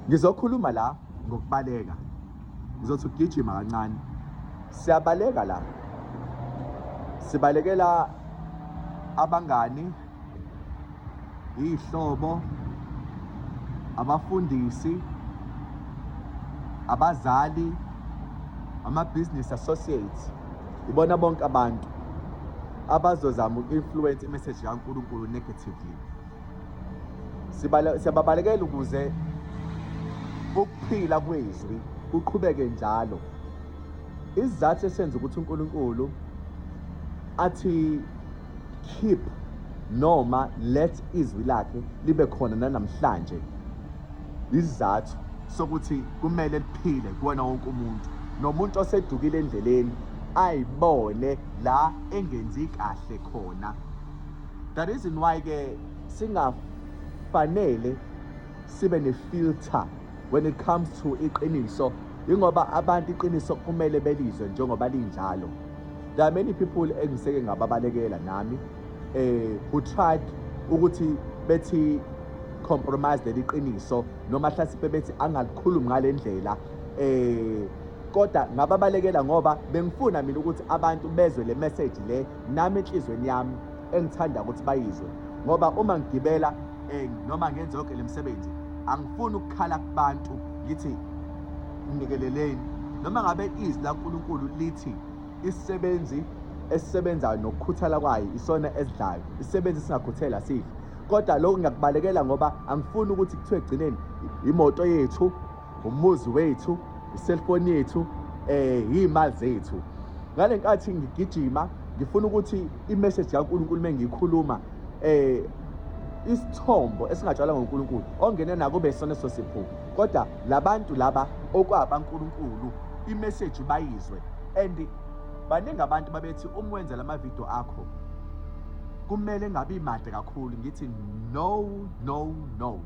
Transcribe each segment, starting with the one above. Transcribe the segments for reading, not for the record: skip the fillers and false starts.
Ngizokhuluma la ngokubaleka. Ngizothi ukugijima kancane. Siyabaleka la. Sibalekela abangani, iy'hlobo, abafundisi, abazali, ama-business associates. Ibona bonke abantu abazozama uku-influence imessage kaNkulunkulu negatively. Siyababalekela ukuze ukuphila kwezwi kuqhubeke njalo. Isizathu esenza ukuthi uNkulunkulu athi keep noma let izwi lakhe libe khona nanamhlanje, isizathu sokuthi kumele liphile kuwona wonke umuntu, nomuntu osedukile endleleni ayibone la engenzi kahle khona. The reason why ke singafanele sibe ne-filter when it comes to iqiniso, ingoba abantu iqiniso kumele belizwe njengoba linjalo. There are many people engiseke ngababalekela nami who tried ukuthi bethi compromise leli qiniso, noma hlasimpe bethi angalikhulumi ngale ndlela, kodwa ngababalekela ngoba bengifuna mina ukuthi abantu bezwe le message le nami enhlizweni yami engithanda ukuthi bayizwe. Ngoba uma ngigibela noma ngenza yonke le misebenzi, angifuni ukukhala kubantu ngithi nginikeleleni, noma ngabe izwi laNkulunkulu lithi isisebenzi esisebenzayo nokukhuthala kwayo isona esidlayo, isisebenzi singakhuthela sidle. Kodwa lokhu ngiyakubalekela ngoba angifuni ukuthi kuthiwe ekugcineni imoto yethu, umuzi wethu, iselfoni yethu, iy'mali zethu. Ngale nkathi ngigijima ngifuna ukuthi imessage kaNkulunkulu mengiyikhuluma, isithombo esingatshalwa ngoNkulunkulu ongene nako kube sona sosiphuku, kodwa labantu laba okwabaNkulunkulu imessage bayizwe. And baningi abantu babethi uma wenza lama video akho kumele ngabe imade kakhulu. Ngithi no, no, no,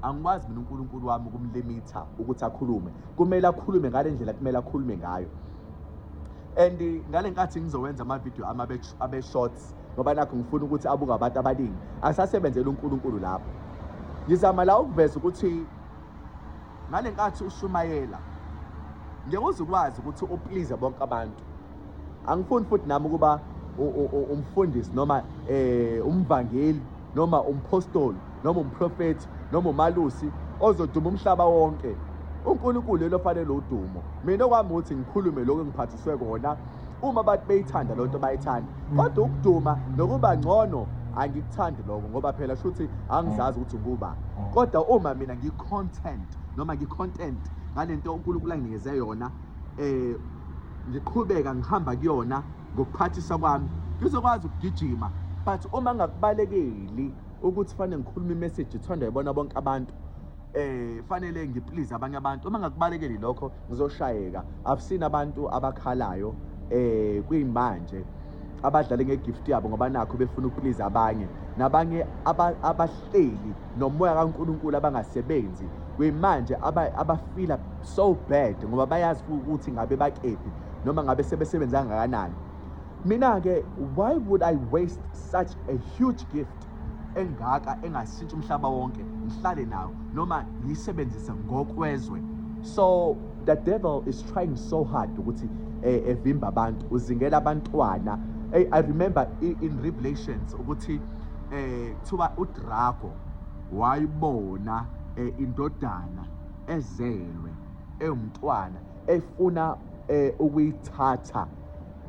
angikwazi mina uNkulunkulu wami ukumlimitha ukuthi akhulume. Kumele akhulume ngale ndlela kumele akhulume ngayo. And ngale nkathi ngizowenza ama-video abe-shorts, ngoba nakho ngifuna ukuthi abuke abantu abaningi, asasebenzela uNkulunkulu lapho. Ngizama la ukuveza ukuthi ngale nkathi ushumayela ngeke uze ukwazi ukuthi uplease bonke abantu. Angifuni futhi nami ukuba umfundisi noma umvangeli noma umpostoli noma umprofethi noma umalusi ozoduma umhlaba wonke. uNkulunkulu yena ofanele udumo. Mina okwami ukuthi ngikhulume lokho engiphathiswe kona. Uma abantu beyithanda loo nto bayithanda, kodwa ukuduma nokuba ngcono angikuthandi lokho, ngoba phela shuthi angizazi ukuthi ngubani. Kodwa uma mina ngi-content noma ngi-content ngale nto uNkulunkulu anginikeze yona, ngiqhubeka ngihamba kuyona ngokuphathiswa kwami, ngizokwazi ukugijima. But uma ngakubalekeli ukuthi fanele ngikhulume imessage ithandwa yibona bonke abantu, fanele ngiplease abanye abantu, uma ngakubalekeli lokho ngizoshayeka. I've seen abantu abakhalayo kuyimanje abadlale ngegift yabo ngoba nakho befuna ukuplease abanye, nabanye abahleli nomoya kaNkulunkulu abangasebenzi kuyimanje, abafila so bad ngoba bayazi ukuthi ngabe bakephi noma ngabe sebesebenza kangakanani. Mina-ke, why would I waste such a huge gift engaka engashintsha umhlaba wonke, ngihlale nayo noma ngiyisebenzise ngokwezwe? So the devil is trying so hard ukuthi evimba abantu, uzingela abantwana. Hey, I remember in Revelations ukuthi kuthiwa uDrago wayibona indodana ezelwe ewumntwana efuna ukuyithatha,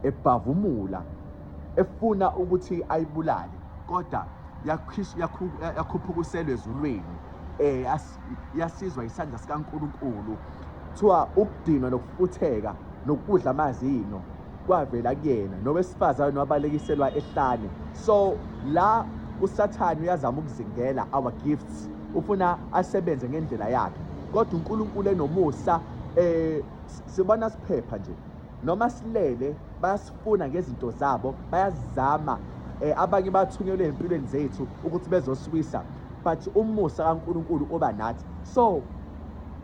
ebhavumula efuna ukuthi ayibulale, kodwa yakhuphukuselwa ezulwini, yasizwa isandla sikaNkulunkulu. Kuthiwa ukudinwa nokufutheka nokudla amazinyo kwavela kuyena, nowesifazane wabalekiselwa ehlane. So la uSathane uyazama ukuzingela our gifts, ufuna asebenze ngendlela yakhe, kodwa uNkulunkulu enomusa, sibona siphepha nje noma silele, bayasifuna ngezinto zabo, bayazama. Abanye bathunyelwe empilweni zethu ukuthi bezoswisa, but umusa kaNkulunkulu uba nathi. So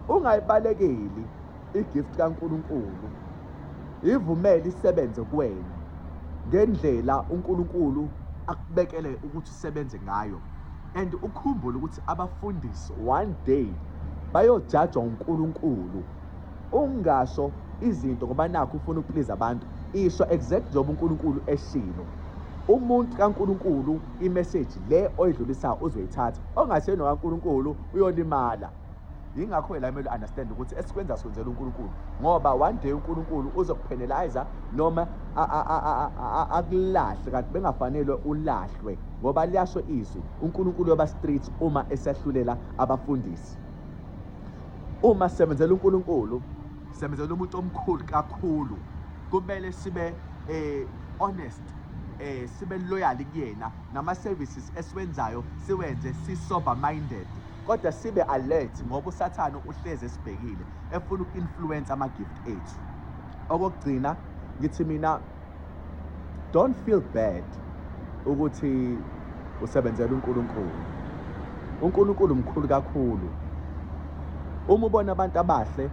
ungayibalekeli igift kaNkulunkulu, ivumele isebenze kuwena ngendlela uNkulunkulu akubekele ukuthi usebenze ngayo. And ukhumbule ukuthi abafundisi one day Bayojajwa uNkulunkulu. Ungasho izinto ngoba nakhu ufuna ukuplease abantu. Isho exact njengoba uNkulunkulu eshilo. Umuntu kaNkulunkulu imessage le oyidlulisayo uzoyithatha. Ongaseyena kaNkulunkulu uyolimala. Yingakho la kumele understand ukuthi esikwenza sikwenzela uNkulunkulu ngoba one day uNkulunkulu uzokupenalize noma akulahle kanti bengafanele ulahlwe ngoba liyasho izwi uNkulunkulu yoba street uma esehlulela abafundisi. Uma sisebenzela uNkulunkulu, sisebenzela umuntu omkhulu kakhulu, kumele sibe honest, sibe loyal kuyena, nama services esiwenzayo siwenze si sober minded, kodwa sibe alert ngoba uSathane uhlezi esibhekile efuna uku-influence ama-gift ethu. Okokugcina ngithi mina, don't feel bad ukuthi usebenzela uNkulunkulu. UNkulunkulu mkhulu kakhulu. Uma ubona abantu abahle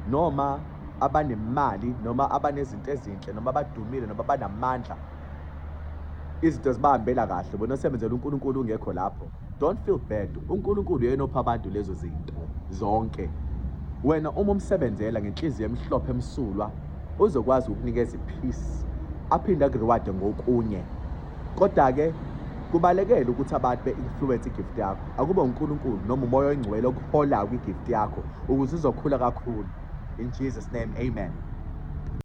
noma abanemali noma abanezinto ezinhle noma abadumile noma abanamandla, izinto zibahambela kahle, wena osebenzela uNkulunkulu ungekho lapho, don't feel bad. UNkulunkulu uyena opha abantu lezo zinto zonke. Wena uma umsebenzela ngenhliziyo emhlophe emsulwa, uzokwazi ukukunikeza i-peace, aphinde akureward ngokunye. Kodwa-ke kubalekele ukuthi abantu be-influence i-gift yakho. Akube uNkulunkulu noma uMoya oNgcwele okuholayo kwi-gift yakho ukuze izokhula kakhulu. In Jesus name, amen.